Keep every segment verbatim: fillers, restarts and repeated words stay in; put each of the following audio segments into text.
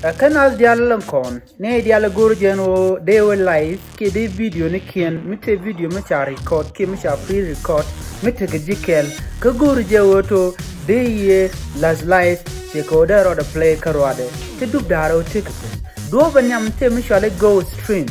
Ɛ kä naath diaal lɛ kɔn ni diaal go̱o̱r jɛn ɣöö dee wä live kiɛ dee video ni kiɛn mi te video mi ca record kiɛ mi ca pre-record mi tekɛ ji̱ kɛl. Kä go̱o̱r jɛ ɣöö to dee yɛ la̱th live ciɛ kɛ ɣöö dee rɔɔdɛ play kä ruaadɛ ti dup da̱a̱r ɣöö tekɛ thi̱n. Duɔ̱ɔ̱pɛ nhiam te mi cɔali GoStream.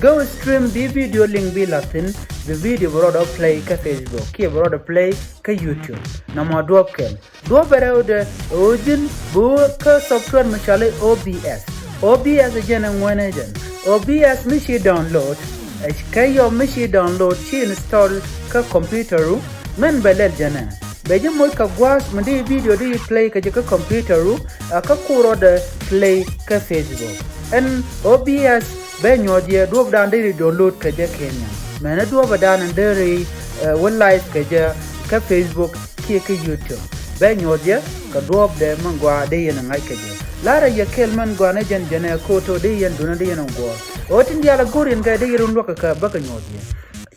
GoStream bi video link bi la̱th thi̱n, bi video bi rɔɔdɛ play kä Facebook kiɛ bi rɔɔdɛ play kä YouTube. Nɔmɔ duɔ̱ɔ̱p kɛl. Duɔ̱ɔ̱pɛ rɛwdɛ ɣöö ji̱n bi wä kä software mi cɔali OBS. OBS jɛn ɛ ŋuɛnɛ jɛn. OBS mi ci download, ɛ kä yɔm mi ci download ci install kä computer ru, mɛn bɛ lɛl jɛn ɛ. Bɛ ji̱ moc kɛ gua̱a̱th mi di video di play kɛ jɛ kä computer ru, ɛ kä ku rɔɔdɛ play kä Facebook. Ɛn OBS bɛ nyuɔth yɛ duɔ̱ɔ̱pdan di download kɛ jɛ Kenya. Mɛn ɛ duɔ̱ɔ̱pdan deri, ɛ, wä live kɛ jɛ kä Facebook kiɛ kä YouTube. Bɛ nyuɔth yɛ kɛ duɔ̱ɔ̱pdɛ mɛn gɔaa dee yɛn ɛ ŋa̱c kɛ jɛ. La̱rä yɛ kɛl mɛn gɔaa ni jɛn jɛn ɛ ko̱o̱t ɔ dee yɛn duundä dee yɛn ɛ guɔ̱ɔ̱r. Ɣöö tin diaal ɛ go̱r yɛn kɛ dee yɛn run luäk kɛ kɛ bä kɛ nyuɔth yɛ.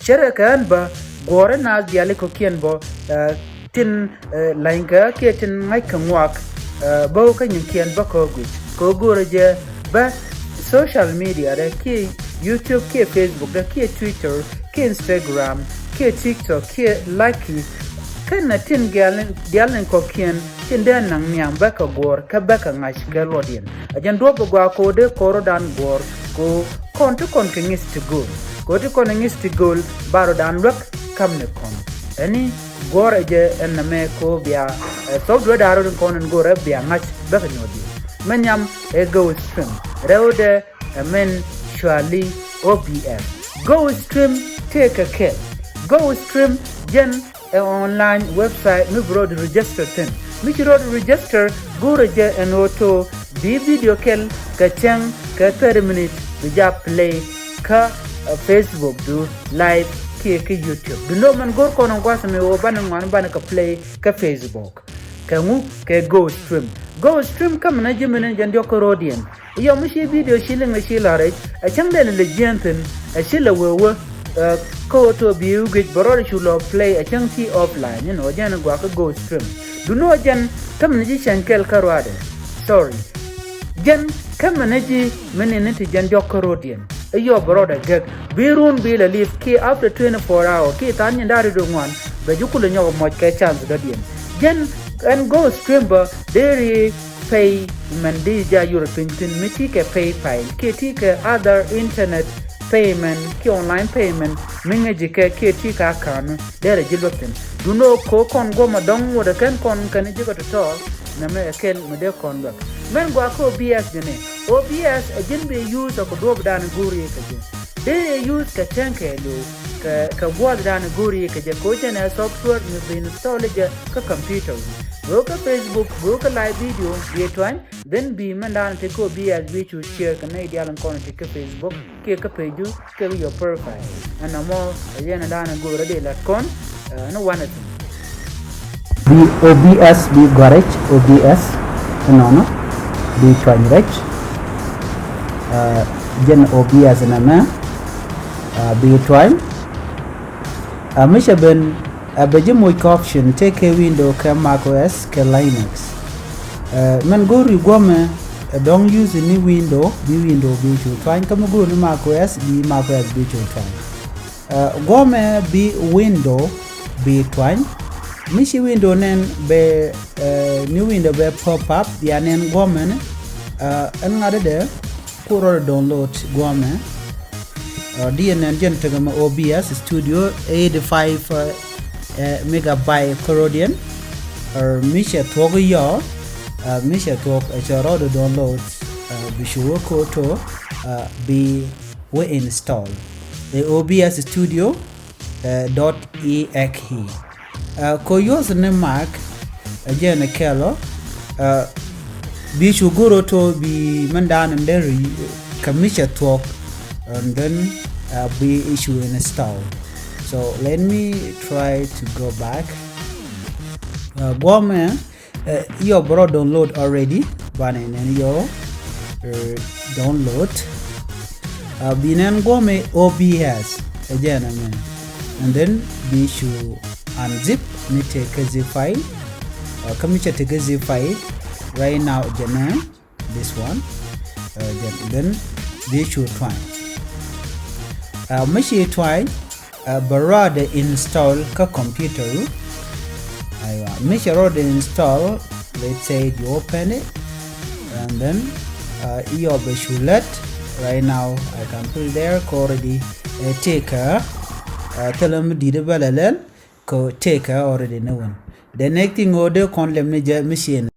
Cärɛ kɛ ɣän bä guɔ̱ɔ̱rä naath diaal i̱ kɔ̱kiɛn bä, ɛ, tin, ɛ, la̱ny kɛ kiɛ tin ŋa̱c kɛ ŋuak, ɛ, bä wä kä nyiŋkiɛn bä kɛ guic. Kɛ ɣöö go̱o̱rä jɛ bä social media dɛ kiɛ YouTube kiɛ Facebook dɛ kiɛ Twitter kiɛ Instagram kiɛ TikTok kiɛ Likee. Kɛnɛ tin diaal ni kɔ̱kiɛn tin dee naŋ nhiam bä kɛ guɔ̱ɔ̱r kä bä kɛ ŋa̱c kɛ luɔtdiɛn. A jɛn duɔ̱ɔ̱p bɛ gɔaa kɛ ɣöö dee kɔn rɔ̱dan guɔ̱ɔ̱r kɛ ɣöö kɔn ti kɔn kɛ ŋi̱th ti gööl. Kɛ ɣöö ti kɔn kɛ ŋi̱th ti gööl ba rɔ̱dan luäk ka̱m ni kɔn. Ɛni guɔ̱ɔ̱r ɛ jɛ ɛn nɛmɛ kɛ ɣöö bia, ɛ, thɔp dueerdan rɔ̱ in kɔn in go̱o̱rɛ bia ŋa̱c bä kɛ nyuɔ̱th yɛ. Mɛ nhiam ɛ GoStream. Rɛwdɛ ɛ mɛn cɔali OBS. GoStream tëëkɛ kɛl. GoStream jɛn ɛ online website mi bi rɔɔd register thi̱n. Mi ci rɔɔd register go̱o̱rä jɛ ɛn ɣöö to bi video kɛl kɛ cäŋ kɛ thirty minute bi ja play kä, ɛ, Facebook du live kiɛ kä YouTube. Duundä mɛn go̱o̱r kɔn in gua̱th mi ɣöö banɛ ŋuan banɛ kɛ play kä Facebook. Kɛ ŋu? Kɛ GoStream. GoStream kä mi nɛ ji̱ mi ni jɛn diɔ̱k kä ro̱diɛn. Yɔm mi ci video ci liŋ ni ci la̱r i̱ ɛ cäŋ dee ni lɛ jiɛɛn thi̱n ɛ ci lɛ wee wee, ɛ, kä ɣöö to bi wä guic bɛ rɔɔdɛ cu lɔ play ɛ cäŋ ti offline, you know, jɛn gua̱a̱ kä GoStream. Duundä jɛn kä mi ni ji̱ cäny kɛl kä ruaadɛ. Sorry. Jɛn kä mi ni ji̱ mi ni ni ti jɛn diɔ̱k kä ro̱diɛn. I̱ yɔp bɛ rɔɔdɛ gek bi run bi lɛ live kiɛ after twenty four hour kiɛ tha̱a̱ŋ nyin da̱ŋ rɛw wi̱cdɛ ŋuan bɛ ji̱ kulɛ nyɔk muɔc kɛ chance dɔ̱diɛn. Jɛn ɛn GoStream bä deri payment di ja yur piny thi̱n mi ti kɛ PayPal kiɛ ti kɛ other internet payment kiɛ online payment mi ŋäc ji̱ kɛ kiɛ ti kɛ account derɛ ji̱ luäk thi̱n. Duundä kɛ ɣöö kɔn guɔ̱mɛ dɔ̱ŋ wä dee kɛn kɔn kɛn ji̱ kɛ tɔ̱tɔ̱. Nɛmɛ ɛ kɛl mi dee kɔn luäk. Mɛn gɔaa kä OBS jɛn ɛ. OBS ɛ ji̱n bi use ɛ kɛ duɔ̱ɔ̱pdan go̱o̱r yɛ kɛ jɛ. Dee yɛ use kɛ tɛŋ kɛɛliw kɛ, kɛ gua̱a̱thdan go̱o̱r yɛ kɛ jɛ kɛ ɣöö jɛn ɛ software mi bi install jɛ kä computer. Bi wä kä Facebook, bi wä kä live video, bi tuany, then bi mɛn dan ti kä OBS bi cu share kɛ nɛy diaal in kɔn ti kä Facebook kiɛ kä page du kiɛ kä your profile. Ɛn nɔmɔ ɛ jɛn ɛ dan go̱o̱r ɛ dee lat kɔn, ɛ, ni wanɛ thi̱n. Bi OBS bi gɔ̱a̱r rɛc, OBS ɛnɔnɔ bi tuany rɛc. Ɛ, jɛn OBS nɛmɛ, ɛ, bi tuany. Ɛ, mi cɛ ben, ɛ, bɛ ji̱ moc kɛ option tëë kɛ Window kɛ macOS kɛ Linux. Ɛ, mɛn go̱o̱ri guɔ̱mɛ, ɛ, dɔ̱ŋ use ni Window, bi Window bi cu tuany. Kä mi go̱o̱ri ni macOS, bi macOS bi cu tuany. Ɛ, guɔ̱mɛ bi Window bi tuany. Mi ci Window nɛn bɛ, ɛ, ni Window bɛ pop up, bia nɛn guɔ̱mɛ ni, ɛ, ɛn ŋa̱t dee ku rɔɔdɛ download guɔ̱mɛ. Ɛ, di yɛn nɛn jɛn tekɛ mɛ OBS Studio eighty five, ɛ, megabyte kä ro̱diɛn. Ɛ, mi cɛ thuɔ̱k yɔ, ɛ, mi cɛ thuɔ̱k, ɛ, cɛ rɔɔdɛ download, ɛ, bi cu wä ko̱o̱t, ɛ, bi wä install. Ɛ OBS Studio, ɛ, dot exe. Ɛ, kɛ use ni Mac, ɛ, jɛn ɛ kɛl ɔ, ɛ, bi cu go̱r ɔ to bi mɛn dan in deri kɛ mi cɛ thuɔ̱k, and then, ɛ, bi cu install. So let me try to go back. Ɛ, guɔ̱mɛ, ɛ, yɔ bɛ rɔ download already. Banɛ nɛn yɔ, ɛ, download. Ɛ, bi nɛn guɔ̱mɛ OBS, ɛ, jɛn ɛmɛ. And then bi cu unzip mi tekɛ zip file. Ɛ, kä mi cɛ tekɛ zip file right now jɛn ɛ. This one. Uh, then, then bi cu twany. Uh, mi ci twany, uh, bɛ rɔɔdɛ install kä computer. Aywa, mi ci rɔɔdɛ install, let's say you open it, and then, uh, iɔ bɛ cu lät. Right now I can put it there, kä already, uh, tëëkɛ, uh, thilɛ mi di̱t bä lɛ lɛl, kä tëëkɛ already ni wän. The next thing ɣöö dee kɔn lɛm ni jɛ mi ci